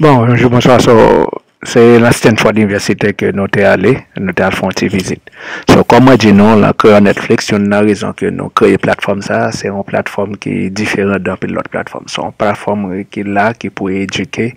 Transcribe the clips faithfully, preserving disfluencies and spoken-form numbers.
Bon, bonjou, bonswa. So, se nan Stanford University ke nou te ale, nou te al fè yon ti vizit. So, kòm mwen di nou, lan Kreyòl Netflix, youn nan rezon ke nou kreye platfòm sa, se yon platfòm ki diferan de anpil lòt platfòm. Se yon platfòm ki la, ki pou edike,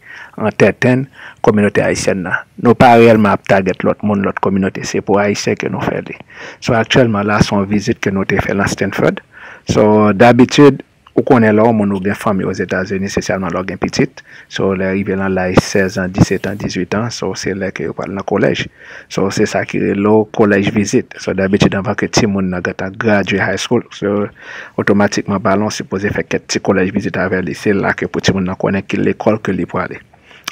antèten kominote ayisyèn nan. Nou pa reyèlman ap target lòt moun, lòt kominote, se pou ayisyen ke nou fè li. So, aktyèlman la, se yon vizit ke nou te fè lan Stanford. So, dabitid, ou konnen lè yon moun ou gen fanmi Ozetazini, espesyalman lè w gen pitit, so, lè rive lan laj sèz an, disèt an, dizuit an, so, se lè ke yo pral nan kolèj. So, se sa ki rele w college visit. So, dabitid, anvan ke timoun nan gentan gradye high school, so, otomatikman, paran w sipoze fè kèk ti college visit avè li. Se la ke pou timoun nan konnen ki lekòl ke li prale.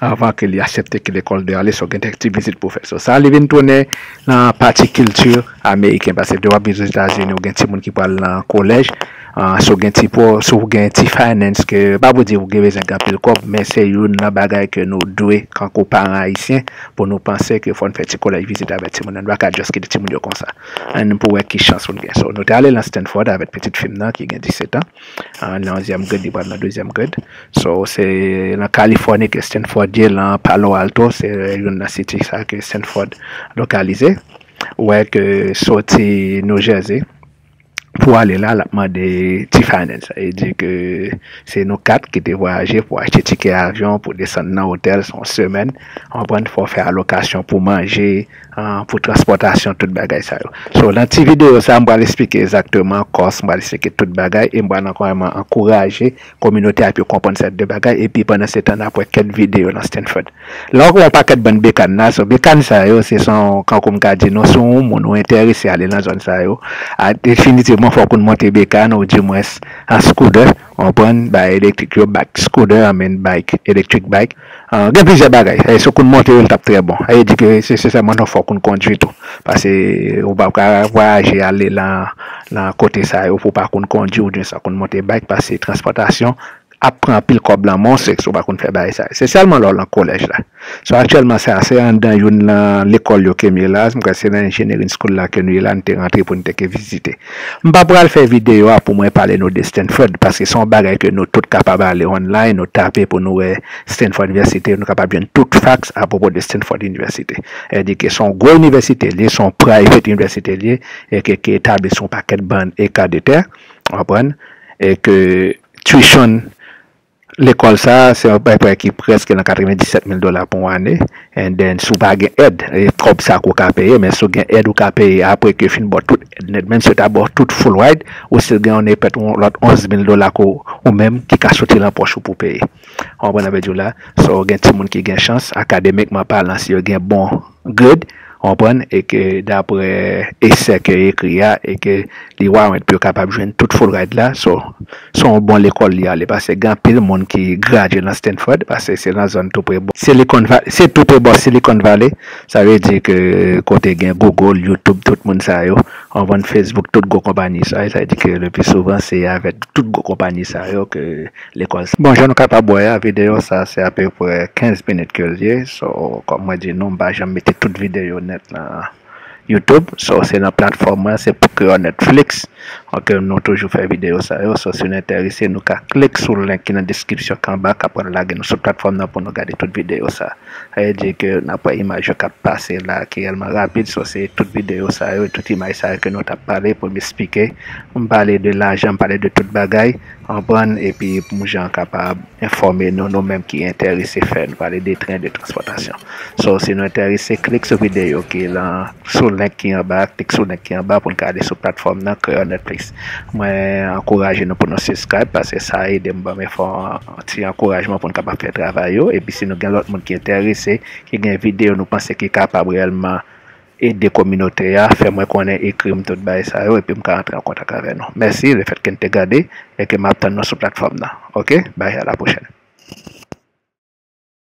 Anvan ke li aksepte ki lekòl li ale, so, gen kèk ti vizit pou fè. So, sa li vin tounen nan pati kilti ameriken, paske lè w ap viv Ozetazini, ou gen timoun ki pral nan kolèj, ah, si w gen ti po, si w gen ti finance ke, pa pou di ou gen bezwen gen anpil kòb, men se youn nan bagay ke nou dwe, kankou paran ayisyen, pou nou panse ke fò n fè ti college visit avèk timoun nan. Nou pa ka just kite timoun yo konsa. Ann pou wè ki chans pou n gen. So, nou te ale lan Stanford avèk pitit fi m nan ki gen disèt an. Ah, li nan onzyèm grade, li pral nan douzèm grade. So, se lan Kalifòni ke Stanford ye, lan Palo Alto, se youn nan city sa ke Stanford lokalize. Ou wè ke soti New Jersey, pou ale la, l ap mande ti finance. Sa vle di ke se nou kat ki te vwayaje pou achte tikè avyon, pou desann nan otèl, se yon semèn. Ou konprann, fò w fè alokasyon pou manje, ah, pou transpòtasyon, tout bagay sa yo. So, nan ti videyo sa, m pral eksplike egzakteman kòs, m pral eksplike tout bagay, e m pral ankò ankouraje kominote a pou yo konprann sèt de bagay, epi pandan se tan, n ap wè kèk videyo nan Stanford. Lè w wè yon pakèt bann bekàn la, so bekàn sa yo, se son, kankou m ka di nou, si w yon moun ou enterese ale nan zòn sa yo, a, definitivman, fòk ou monte bekàn, ou dimwens, an scooter, ou konprann, bay elektrik yo, bike, scooter, I mean, bike, electric bike. Ah, gen plizyè bagay. E, si w konn monte yo, l t ap trè bon. E di ke se, se sèlman non, fòk ou konn kondwi tou. Paske ou pa ka vwayaje ale lan, lan kote sa yo pou w pa konn kondwi, ou di sa konn monte bike, paske transpòtasyon ap pran anpil kòb lan men w, se si w pa konn fè bagay sa yo. Espesyalman lè w lan kolèj la. So, aktyèlman, sa, se anndan youn lan lekòl yo ke m ye la, m kwè se nan engineering school la ke nou ye la, n te rantre pou n te ke vizite. M pa pral fè videyo a pou mwen pale nou de Stanford, paske se yon bagay ke nou tout kapab ale online, nou tape pou nou wè Stanford University, nou kapab jwenn tout facts apwopo de Stanford University. E di ke se yon gwo inivèsite l ye, se yon private university l ye, e ke, ki etabli sou yon pakèt bann eka de tè, w konprann, e ke tuition lekòl sa a, se yon prè ki prèske nan katrevenndisèt mil dola pou yon ane. And then, si w pa gen èd, e kòb sa ke w ka peye, men si w gen èd ou ka peye apre ke yo fin ba w tout èd nèt, menm si yo ta ba w tout full ride, ou still gen yon nepèt yon lòt onz mil dola ke w, ou menm ki ka soti lan pòch ou pou peye. Ou konprann sa m vle di w la? So, gen timoun ki gen chans, akademikman palan, si yo gen bon grade, ou konprann, e ke dapre esè ke yo ekri a, e ke li warrant pou yo kapab jwenn tout full ride la. So, se yon bon lekòl li ale, paske gen anpil moun ki gradye nan Stanford, paske se nan zòn tou pre bò Silicon Valley, se tou pre bò Silicon Valley, sa vle di ke kote gen Google, YouTube, tout moun sa yo, ou konprann, Facebook, tout gwo konpayi sa yo, sa vle di ke le pli souvan se avèk tout gwo konpayi sa yo ke lekòl sa. Bon, jan nou kapab wè a, videyo sa se apeprè kenz minit ke l ye. So, kòm mwen di nou, m pa janm mete tout videyo nèt lan YouTube. So, se nan platfòm mwen, se pou Kreyòl Netflix. Ok, nou toujou fè videyo sa yo. So, si nou enterese, nou ka klik sou link ki nan deskripsyon ki anba, k ap pral lage nou sou platfòm nan pou nou gade tout videyo sa. Sa vle di ke n ap wè imaj yo k ap pase la ki reyèlman rapid. So, se tout videyo sa yo, tout imaj sa yo ke nou t ap pale pou m eksplike. M pale de lajan, m pale de tout bagay. Konprann, epi pou moun jan kapab enfòme nou, nou menm ki enterese fè nou pale de tren de transpòtasyon. So, si nou enterese, klik sou videyo ki lan, sou link ki anba, klik sou link ki anba pou n ka ale sou platfòm nan Kreyòl Netflix. Mwen ankouraje nou pou nou subscribe, paske sa ede m ban m enfò-, ti ankourajman pou n kapab fè travay yo. Epi si nou gen lòt moun ki enterese, ki gen videyo nou panse ki kapab reyèlman ede kominote a, fè mwen konnen, ekri m tout bagay sa yo, epi m ka rantre an kontak avè nou. Mèsi, lefètke n te gade, e ke m ap tann nou sou platfòm nan. Ok? Bye, a la pwochèn.